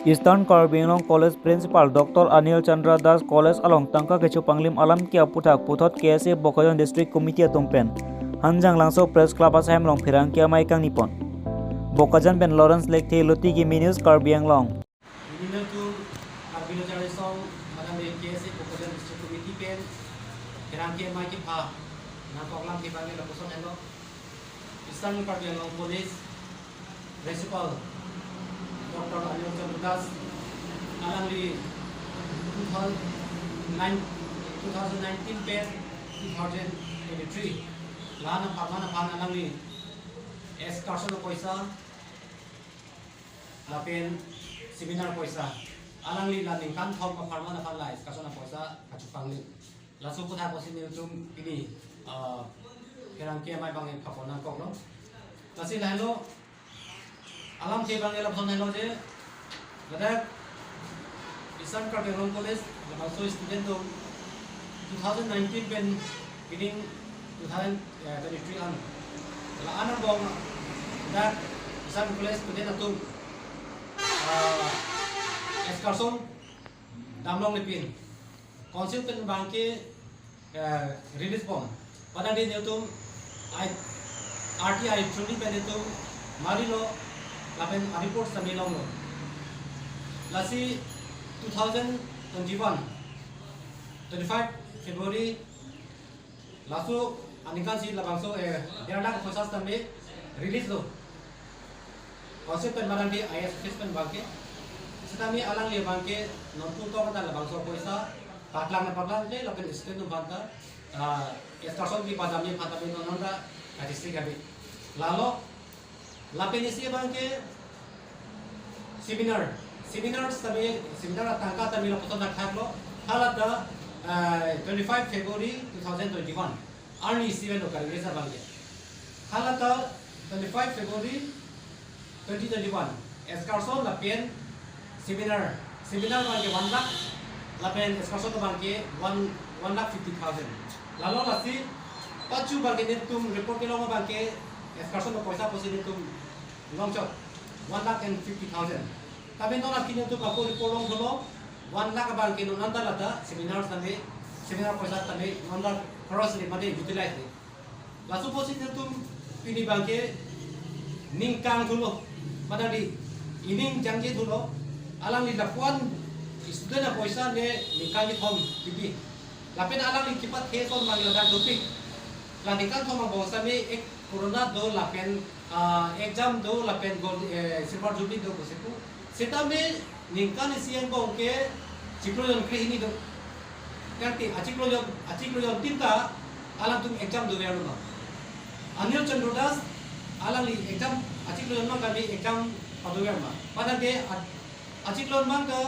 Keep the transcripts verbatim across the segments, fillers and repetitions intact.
Eastern Karbi Anglong College Principal Doctor Anil Chandra Das College along tangka kechopanglim alam ke aputhak puthot K S A Bokajan District Committee atum pen Hanjanglangso Press Club asaham along pherangke amei kangni pon. Bokajan pen Lawrence Lekthe, Lotiki News, Karbi Anglong. Ini nangtum Karbi Lo Charli Asong, Madam K S A Bokajan District Committee pen pherangke amei kepha nangkoklang ke bangke lapuson henlo. Eastern Karbi Anglong College Principal Doctor Anil Chandra Das, alangli two thousand nine, two thousand nineteen pen two thousand twenty-three la-an apharman aphan alangli excursion apoisa lapen seminar apoisa, alangli la ningkan thom apharman aphan la excursion apoisa kachopanglim. Laso aputhak pusi nelitum pini, ah, pherangke amei bangke phapon nangkoklo. Lasi lahelo, alam ke bangke lapuson helo je, ladak Eastern Karbi Anglong College labangso student atum two thousand nineteen pen pining two thousand twenty-three an, la-an angbong dak Eastern College student atum, ah, excursion damlongle pin. Council pen bangke, eh, release bom. Padang di nelitum I, R T I through pen nelitum marilo lapen a-report sami longlo. Lasi two thousand twenty-one, twenty-five February, laso aningkan si labangso, eh, Derlak apoisa sitame release lo. Council pen Madam I A S office pen bangke. Sitame alangli bangke nonpu tong ta labangso apoisa paklang na paklangle lapen student atum aphanta, ah, excursion kepadamji aphanta non non ta kachesik abi. Lalo lapen isi bangke seminar. Seminar sitame, seminar atangka tame lapuson thakthaklo. Halata, ah, twenty-five February two thousand twenty-one. Arni isi pen lo kali resa bangke. Halata twenty-five February twenty twenty-one, excursion lapen seminar. Seminar bangke one lakh, lapen excursion bangke one, one lakh fifty thousand. Lalo lasi pachu bangke nelitum report kelong bangke excursion apoisa pusi nelitum longchot one lakh and fifty thousand. Tapi non akhirnya nelitum ako report longtholo, one lakh bangke non anta lata seminar sitame, seminar apoisa sitame one lakh crores le mate utilize le. Laso pusi nelitum pini bangke ning kangthulo, mate di ining jangje thulo, alangli lapuan student apoisa le ningkan kethom kipi. Lapen alangli kipathe ason bang ladak dopik. La ningkan kethom angbong sitame ek corona do lapen, ah, exam do lapen gol, eh, silver jubilee do pusi pu. Sitame ningkan isi angbong ke chiklo jon krehini do. Kan ti achiklo jon, achiklo jontin ta alangtum exam doverlo ma. Anil Chandra Das alangli exam, achiklo jon mang kami exam padover ma. Padang ke a-, achiklo jon mang ke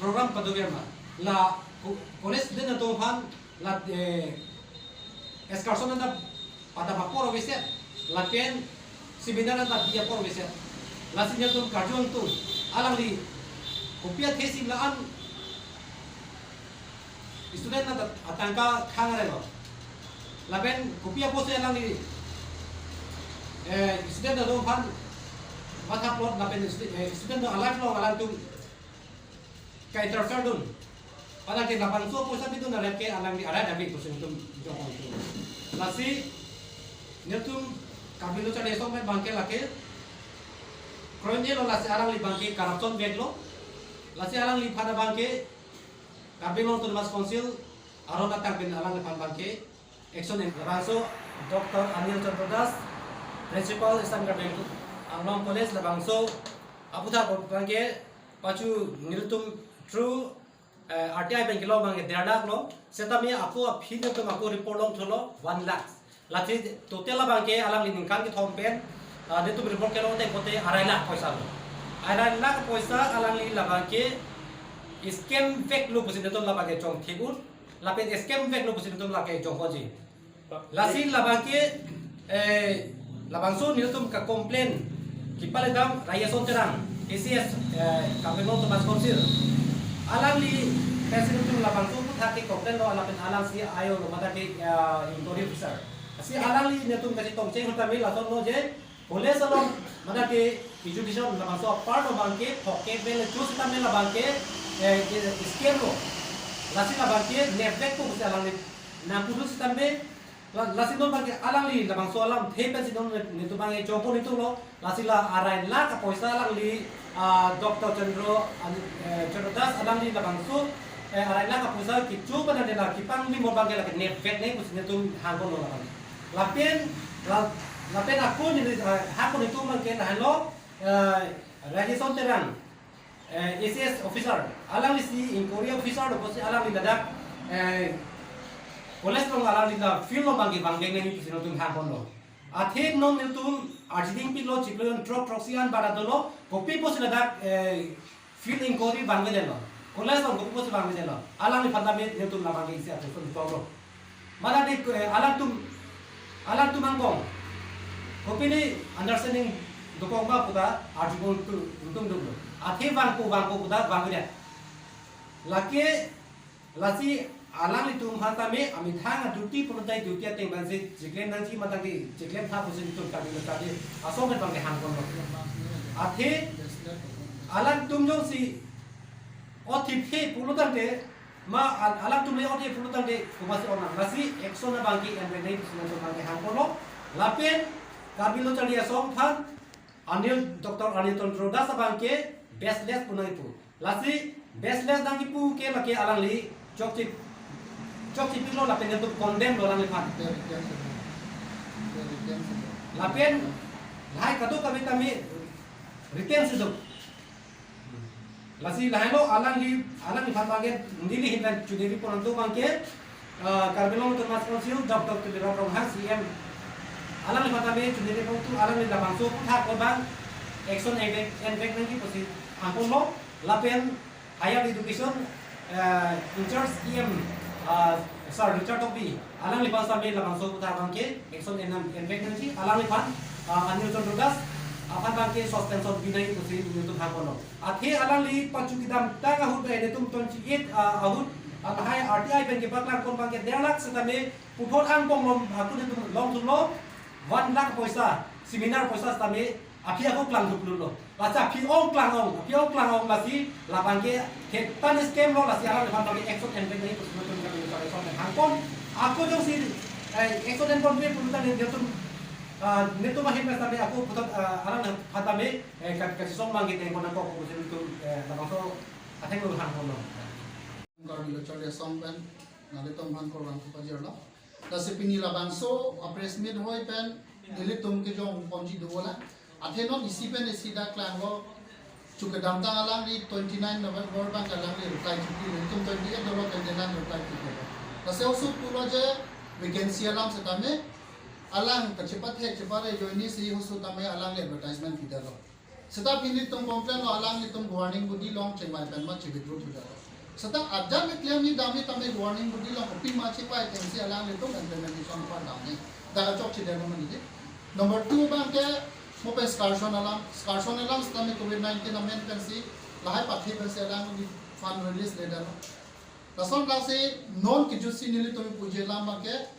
program padover ma. La ko-, college student atum aphan la, eh, excursion anta padam apor aveset, lapen seminar anta bi apor aveset. Lasi nelitum karju angtung, alangli kopi athe si la-an student anta atangka khang arelo. Lapen kopi apotsi alangli, eh, student atum aphan mathaplot lapen stu-, eh, student atum a-life along alangtum ka-interfere dun. Padang ke labangso apoisa pidun arat ke alangli arat abi pusi nelitum jong angtung. Lasi nelitum Karbi Lo Charli Asong pen bangke lake kroinelo, lasi alangli bangke corruption veklo. Lasi alangliphan abangke Karbi Anglong Autonomous Council aron atang pen alangliphan bangke action en. Labangso Doctor Anil Chandra Das, Principal Eastern Karbi Anglong College, labangso aputhak bangke pachu nelitum through, eh, R T I pen kelong bangke der lakh lo, sitame ako aphi nelitum ako report longtholo one lakh. Lasi total abangke alangli ningkan kethom pen, ah, nelitum report kelong teng kote arai lakh apoisa lo. Arai lakh apoisa alangli labangke scam veklo pusi nelitum labangke chongthek un, lapen scam veklo pusi nelitum lake jongkonji. Lasi labangke, eh, labangso nelitum ka-complain kepale dam Rayason Terang, A C S, eh, Karbi Anglong Autonomous Council. Alangli president atum labangso aputhak ke-complain lo, lapen alangsi ayo lo mate ke, eh, inquiry officer. Lasi alangli nelitum kachetongcheng ahut tame lason lo je, college along mate ke Education labangso apart abangke phokek bele chu sitame labangke, eh, ke scam lo. Lasi labangke nepvekpo pusi alangli nangpudu sitame, la, lasi non abangke alangli labangso alamthe pensi non ne, netum abangke jongpon itum lo. Lasi la arai lakh apoisa alangli, ah, Doctor Chandra, ah, eh, Chandra Das alangli labangso, eh, arai lakh apoisa kecho pen ante la kepangli mo abangke lake nepveknei pusi netum hangpon lo labang. Lapen, la, lapen ako ne, eh, hako netum abangke lahenlo, eh, Rajeson Terang, eh, A C S officer, alangli si inquiry officer lo pusi alangli ladak, eh, college along alangli ta field along abangke vangveknei pusi netum hangpon lo. Athe non netum arjiding pilo chiklo jon throk throksi an bara dolo, kopi pusi ladak, eh, field inquiry vangvedetlo. College along kopi pusi vangvedetlo. Alangliphan tame netum labangke isi attention dokoklo. Mane di, eh, alangtum, alangtum angkong kopine understanding dokok ma puta arjupon tu untung duklo. Athe vangpo vangpo puta vangvedet. Lake lasi alanglitum aphan tame amethang a-duty pulote duty ateng pensi chiklem nangji matangte chiklem tha pusi netum kami tadi asong pen abangke hangpon lo. Athe alangtum jongsi othiphe pulotangte, ma al-, alangtum le othiphe pulotangte komatsi on nang. Lasi action abangke enveknei pusi netum abangke hangpon lo. Lapen Karbi Lo Charli Asong aphan Anil, Doctor Anil Chandra Das abangke baseless pu nangkipu. Lasi baseless nangkipu ke lake alangli chokche, chokche pilo lapen netum condemn lo alangliphan. Lapen lahai kadokave tame written si do. Lasi lahenlo alangli, alangliphan abangke neli ahin pen chuniri pon nangtum abangke, ah, Karbi Anglong Autonomous Council, Doctor Tuliram Ronghang C M, alangliphan tame chuniri pon nangtum, alangli labangso aphuthak abang action envek, envek nangji pusi hangpon lo. Lapen Higher Education, eh, in charge E M, ah, Sir Richard Tokbi, alangliphan tame labangso aphuthak abangke action enam envek nangji, alangliphan, ah, Anil Chandra Das aphan abangke suspension pi nangji pusi netum hangpon lo. Athe alangli pachu kedamtang ahut bai netum twenty eight, ah, ahut, ah, lahai R T I pen kepaklang pon abangke der lakh sitame puthot angpong lom, ah, ako netum longthunlo, one lakh poisa, seminar poisa sitame aphi ako klangthup lutlo. Lasi aphi ong klang ong, aphi ong klang ong lasi labangke hetan scam lo, lasi alangliphan abangke action envek nangji pusi netum kami sorry sorry hangpon. Ako jongsi, eh, action enponpe pulotangte netum, ah, netum ahin pen tame ako puthot, ah, alangliphan tame, eh, ka-, kachesong abangke tengpon nangkok pusi netum, eh, labangso athengno hangpon lo. Karbi Lo Charli Asong pen nanglitum aphan kardom pajirlo. Lasi pini labangso a-press meet ahoi pen nelitum kejongponji dolang. Athe non isi pen isi dak klanglo. Chu kedamtang alangli twenty nine November abang alangli reply chipi, nelitum twenty eight dolo, twenty nine reply chipi. Lasi oso pulo je vacancy alam setame alang kachepathek chepare joini si oso tame alangli advertisement pidetlo. Seta pini netum complain lo, alanglitum governing body along chingvai pen ma chi-withdraw thudet. Seta ajat me claim ni damji tame governing body along kopima chipai atengsi alanglitum implementation apar damji. Dak kachokche det lo mane di. Number two abangke mo pen excursion alam, excursion alam seta me covid nineteen amen pensi lahai pathe pensi alangli fund release ledet lo. Lason lasi non kejutsi nelitum puji alam abangke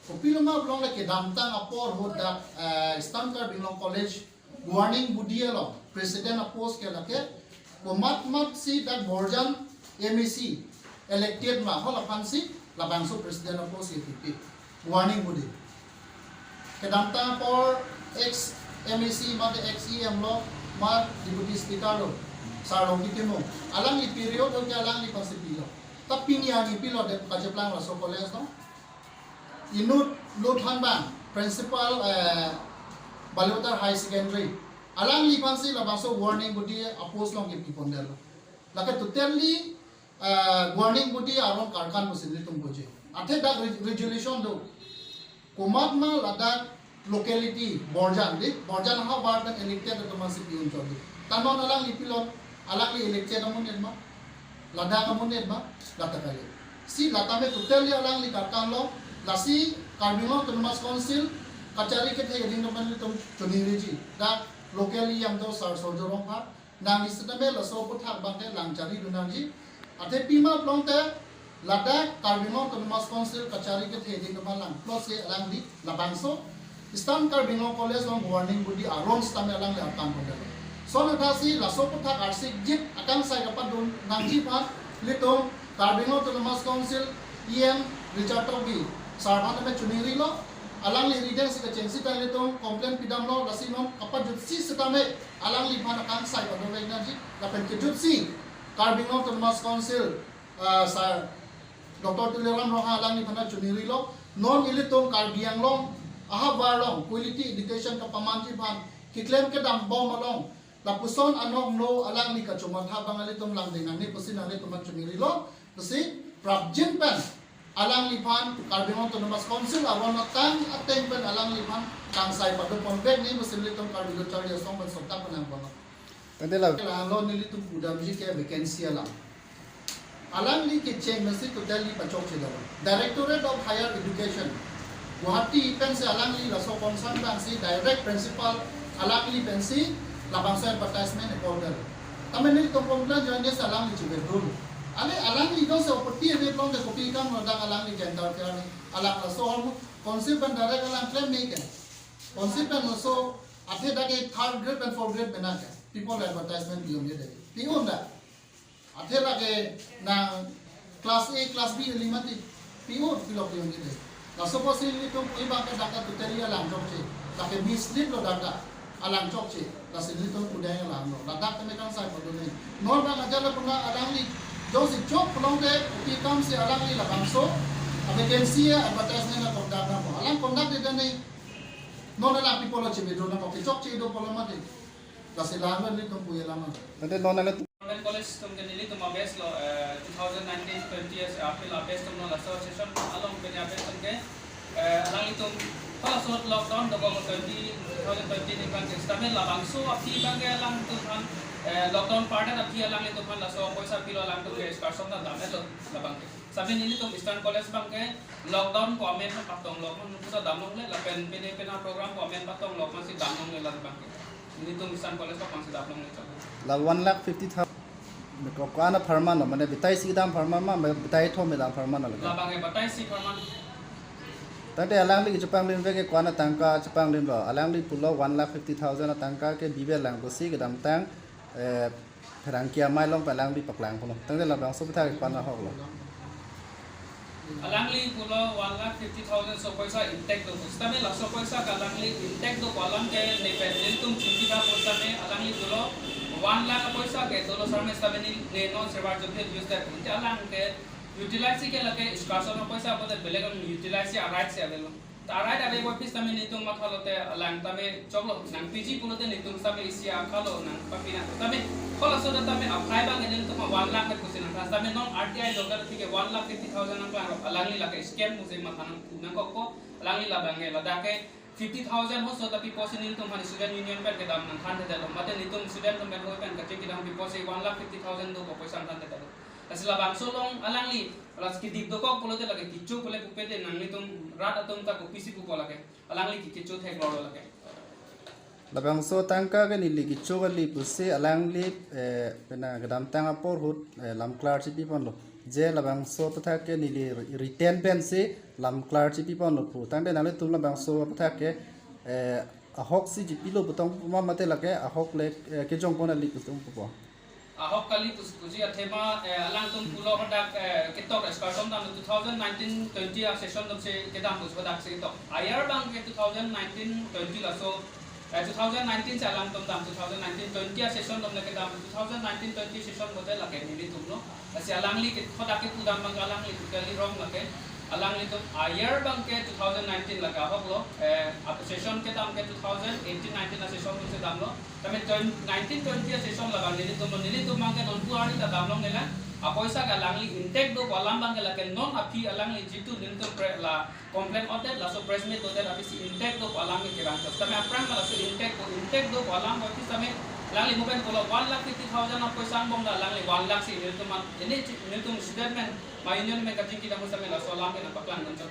kopiloma along le kedamtang apor ahut dak, eh, Eastern Karbi Anglong College governing body along president a-post ke lake komatmatsi dak Borjan M A C elected ma, hala aphansi labangso president a-post ke kipi governing body. Kedamtang apor ex M A C mate ex E M lo, ma deputy speaker lo, Sir Rongpi Timung. Alangli period ahut ke alangliphansi pilo. Ta pini arni pilo det kacheplang laso college lo. Inut Lothanbang, principal, eh, Balipathar Higher Secondary, alangliphansi labangso governing body a-post along kepipondetlo. Lake totally, eh, governing body aron karkan pusi nelitum puji. Athe dak re-, resolution do. Komatma ladak locality Borjan, di Borjan havar pen elected atum aphansi pi-un chot di. Ta non alangli pilot, alangli elected amonit ma, ladak amonit ma, lata kali. Si lata me totally alangli karkan lo, lasi Karbi Anglong Autonomous Council kachari kethe adim atum choningri ji. Dak local E M do Sir Surjya Rongphar, nangli seta me laso aphuthak abangke lang chari dun nangji. Athe pima pulote ladak Karbi Anglong Autonomous Council kachari kethe adim atum lang plot si alangli labangso Eastern Karbi Anglong College along governing body aron seta me alangli arkan pondetlo. Ton athasi laso aputhak arsik jit akangsai kapadun nangji aphan ilitum Karbi Anglong Autonomous Council E M Richard Tokbi sir aphan tame choningrilo. Alangli rideng si kachengsi ta ilitum complain pidamlo, lasi non kapajutsi setame alangliphan akangsai padun nangji lapen kejutsi Karbi Anglong Autonomous Council, ah, sir Doctor Tuliram Ronghang alangliphan choningrilo. Non ilitum Karbi Anglong ahavar along quality education kapamanji aphan keklem kedam bom along lapuson anoklo alangli kachomatha abang ilitum langding nangne pusi nanglitum aphan choningrilo. Pusi prapjin pen alangliphan Karbi Anglong Autonomous Council aron atang ateng pen alangliphan kangsai padopon vek nangji pusi ilitum Karbi Lo Charli Asong pen sota pen nangponlo. Tangte la Lalo nelitum pudamji ke vacancy alam. Alangli kecheng masi totally pachokche dolo. Directorate of Higher Education, Guwahati pensi alangli laso concern abang si direct principal alangli pensi labangso advertisement e-order. Tame nelitum complain join si alangli chivedun. Ale alangli jongsi opoti ave pulote kopi akam lo dak alangli jenta kya ni. Alang laso hom council pen direct alang claim nangji ke. Council pen laso athe dak ke third grade pen fourth grade pen ke. People advertisement pi-un-e dei. Pi-un da. Athe lake nang class A, class B ili mati. Pi-un, pilo pi-un-e dei. Laso apotsi nelitum pu abang ke dak ta totally alang chokche. Lake mislead lo dak ta. Alang chokche. Lasi nelitum pudeng alang lo. Ladak tame kangsai padun nangji. Non abang ajat lapu na alangli jongsi chok pulote kopi akam si alangli labangso a vacancy advertisement a conduct nangpo. Alang conduct de dane. Non alang people lo chivedun nangpo. Kechokche do pulo mati. Lasi la-an nelitum pu alam. Tangte non ale Government College atum ke nelitum a-batch lo, eh, two thousand nineteen twenty as aphi la-batch atum lo, laso session along pen a-batch atum ke, eh, alanglitum halaso lockdown dokok twenty, two thousand twenty ni abang ke, sitame labangso aphi abang ke alanglitum aphan, eh, lockdown pardet aphi alanglitum aphan laso poisa pilo, alanglitum ke excursion ta damlo labang ke. Sitame nelitum Eastern College abang ke lockdown ko amen patong lo, man puta damlongle lapen pine pine program ko amen patong lo, man si damlongle labang ke. Nelitum Eastern College abang si damlongle chok. La one lakh fifty thousand ko-an apharman lo, mane batai isi kedam apharman ma, batai kethom kedam apharman lo? Labang ke batai isi apharman. Tangte alangli kechepanglim ave ke ko-an atangka chepanglim lo? Alangli pulo one lakh fifty thousand atangka ke bibe lang pusi kedamtang, eh, pherangke amei along pen alangli paklang pulo. Tangte labangso aputhak ke ko-an ahok lo? Alangli pulo one lakh fifty thousand so poisa intact do pu. Sitame laso poisa ke alangli intact do pu alam ke ne pen nelitum chingki tha pu sitame alangli pulo one lakh poisa ke dolo sitame, sitame ne, ne non server jopil use de pu. Te alang ke utilize ke lake excursion poisa pulote belek an utilize a-right si avelo. Ta a-right ave pu aphi sitame nelitum mathalote alang tame choklo, nangpiji pulote nelitum sitame isi akhalo nangpapi nang. Sitame halaso ta tame aphai abang nelitum one lakh ke pusi nangthan. Sitame non R T I local aphi ke one lakh fifty thousand nangklang, alangli lake scam pusi matha nang, nangkokpo. Alangli labang ke ladak ke fifty thousand ho so ta pi pusi nelitum aphan student union pen kedam nangthanthedetlo. Mate nelitum student atum pen hoi pen kachingki dam pi pusi one lakh fifty thousand do pu poisa nangthanthedetlo. Lasi labangso along alangli, lasi kedik dokok pulote lake kecho pule pupe te nanglitum rat atum ta kopisi pupo lake. Alangli ke kecho theklonglo lake. Labangso atangka ke neli kecho kali pusi alangli, eh, pena kedamtang apor ahut, eh, lam clear chipiponlo. Je labangso aputhak ke neli written pensi lam clear chipiponlo pu. Tangte nanglitum labangso aputhak ke, eh, ahok si chipilo pu tong ma mate lake ahok le, eh, kejongpon kali pu tong pupo? Ahok kali pus-, pusi athema, eh, alangtum pulo hadak, eh, ketok excursion dam two thousand nineteen twenty a-session atum si kedam pusi hadak si ketok. Ayar abang ke two thousand nineteen twenty laso, eh, two thousand nineteen si alangtum dam, two thousand nineteen twenty a-session atum le kedam, two thousand nineteen twenty session pulote lake nelitum lo. Lasi alangli ke hadak kepu dam abang alangli totally wrong lake. Alanglitum ayar abang ke two thousand nineteen lake ahok lo, eh, ap-, session kedam ke two thousand eighteen nineteen a-session atum si damlo. Tame twen-, nineteen twenty a-session labang nelitum lo, nelitum abang ke non pu arni ta damlongle. Apoisa ke alangli intact do pu alam abang ke lake non aphi alangli jitu nelitum pre-, la complain odet laso press meet odet aphi si intact do pu alam ke kevang chok. Tame aphrang ma laso intact do, intact do pu alam aphi sitame alangli mo pen pulo one lakh fifty thousand apoisa angbong ta alangli one lakh si nelitum aphan, ili chi-, nelitum student amen, ma union amen kachingki dam sitame laso alam ke nangpaklang dam chok.